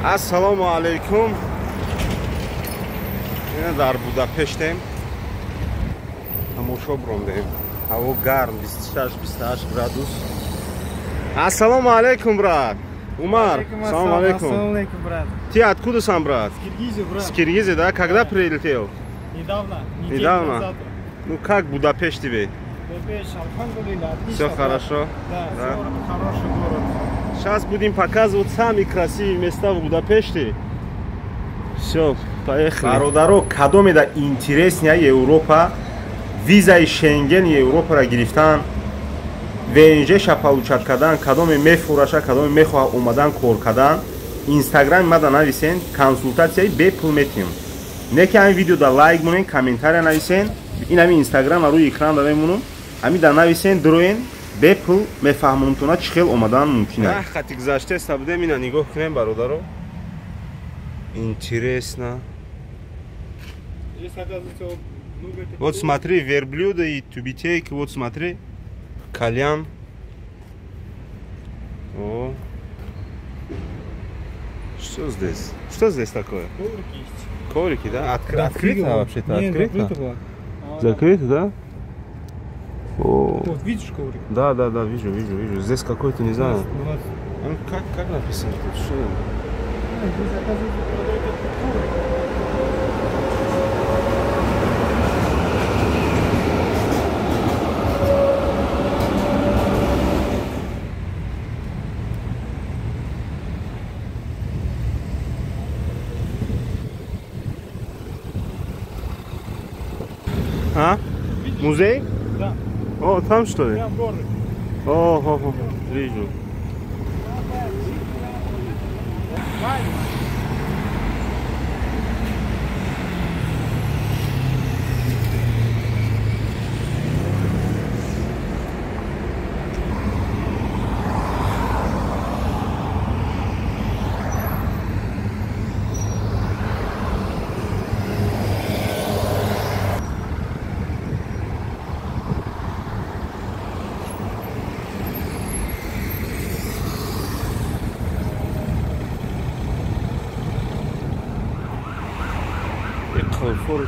Ассалому алайкум. Ина дар Будапештем. Тамошо брондем. Ҳаво гарм 26-28 градус. Ассалому алайкум, брат. Умар, салам алейкум. Ассалам алейкум, брат. Ты откуда сам, брат? С Киргизии, брат. С Киргизии, да? Когда прилетел? Недавно. Недавно? Ну как Будапешт тебе? Будапешт, альхамдулилля, отлично. Все хорошо? Да, да. Хороший город. Сейчас будем показывать самые красивые места в Будапеште. Все, поехали. Бародаро, кадоме да интереснее Европа, визаи Шенген Европаро гирифтан, ВНЖ-ша получать кардан, кадоме мефураша, кадоме мехоҳа омадан кор кардан, Инстаграми мада нависен, консултатсияи бепул метиҳем. Не ки ҳамин видео да лайк монен, комментария нависен, ин ҳамин Инстаграм рӯи экран да мемонум, ҳамин да нависен, дуроен, бепул мефаҳмонтона чӣ хел омадан мумкин аст. Хати гузаштаеста будем, ина нигоҳ кунем, бародаро. Интересно. Вот смотри, верблюда и тюбетейки, вот смотри. Кальян. О. Что здесь? Что здесь такое? Коврики есть. Коврики, да? Открыто вообще-то? Нет, закрыто было. Закрыто, да? О. Вот, видишь коврик? Да, да, да, вижу, вижу, вижу. Здесь какой-то, не знаю. 20. Как написано тут? Что? Здесь, оказывается, продают этот коврик. А? Видишь? Музей? Да. О, там что ли? Прям горы. О, о, о, вижу.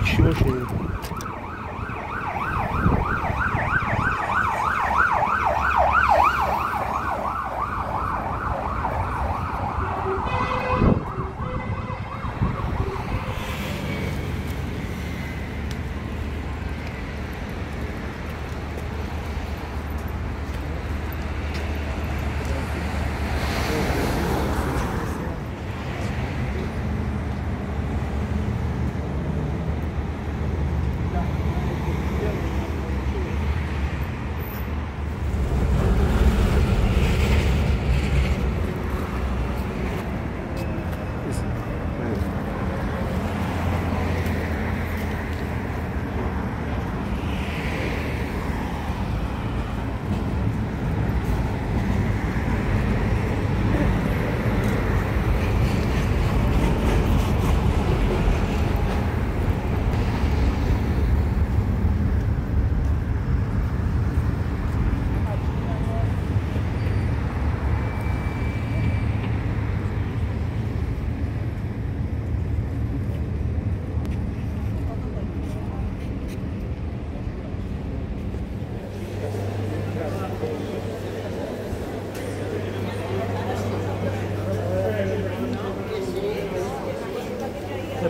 Чего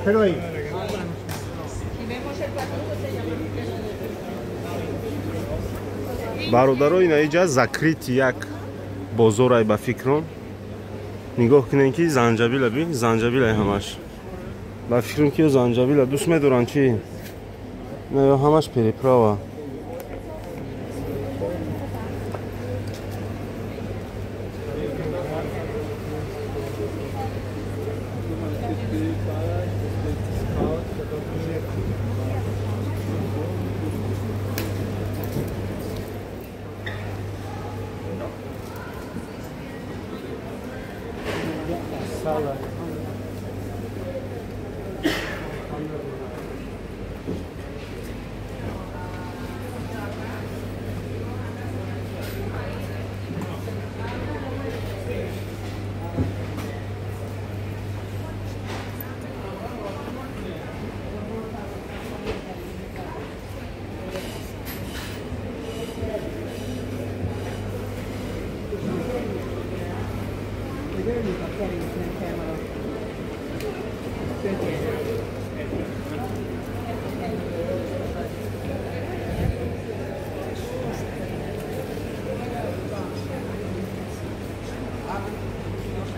Espero ahí. Бародаро, ина иҷа закрити як бозорай ба фикрон. Нигоҳ кунем ки занҷабила би, занҷабилай ҳамаш. Ба фикрам ки занҷабила дӯст медоранд чи? На, ё ҳамаш переправа.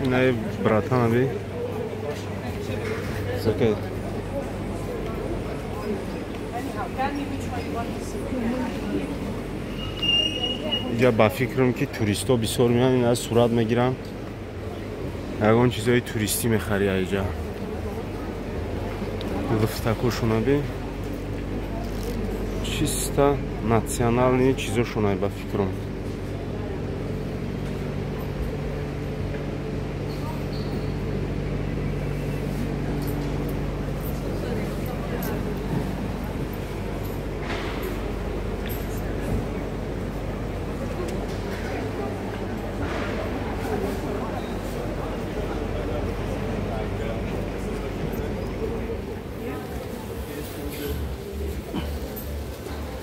Инаи братан аби. Окей. Иҷа ба фикрам, ки туристҳо бисёр меянд, ина сурат мегиранд, ягон чизҳои туристӣ мехари. Аиҷа лифтакошонаби, чисто национальный чизошонай, ба фикрам.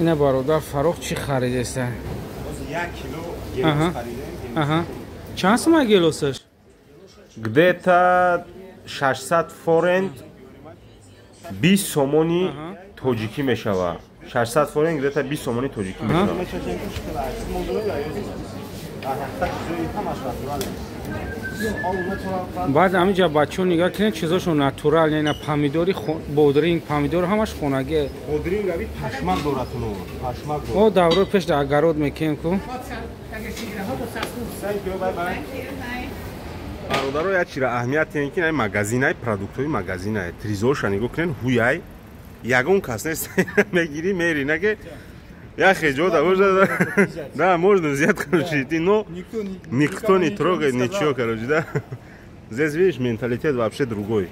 Ина, бародар Фарух, чӣ харидеста? Як кило гелос харидем. Чанд сума гелосаш? Где-то 600 форент, 20 сомони тоҷикӣ мешава. 600 форент где-то 20 сомони тоҷикӣ мешава. Баъд ҳаминҷа, бачаҳо, нигоҳ кунед, чизошон натурал, ина помидори, бодринг, помидор, ҳамаш хонагӣ. Бодринг аби пашмак дорад, пашмак. О, даврои пеш дар огород мекунем ку. Бародаро, як чира аҳамият тиҳем, ки ин магазинай, продуктҳои магазинай, тризоша нигоҳ кунед, ҳуяй, ягон кас нест, мегирӣ, мери, наке я хеҷода можно, да, можно взять, короче, идти, но никто не трогает ничего, короче, да. Здесь, видишь, менталитет вообще другой.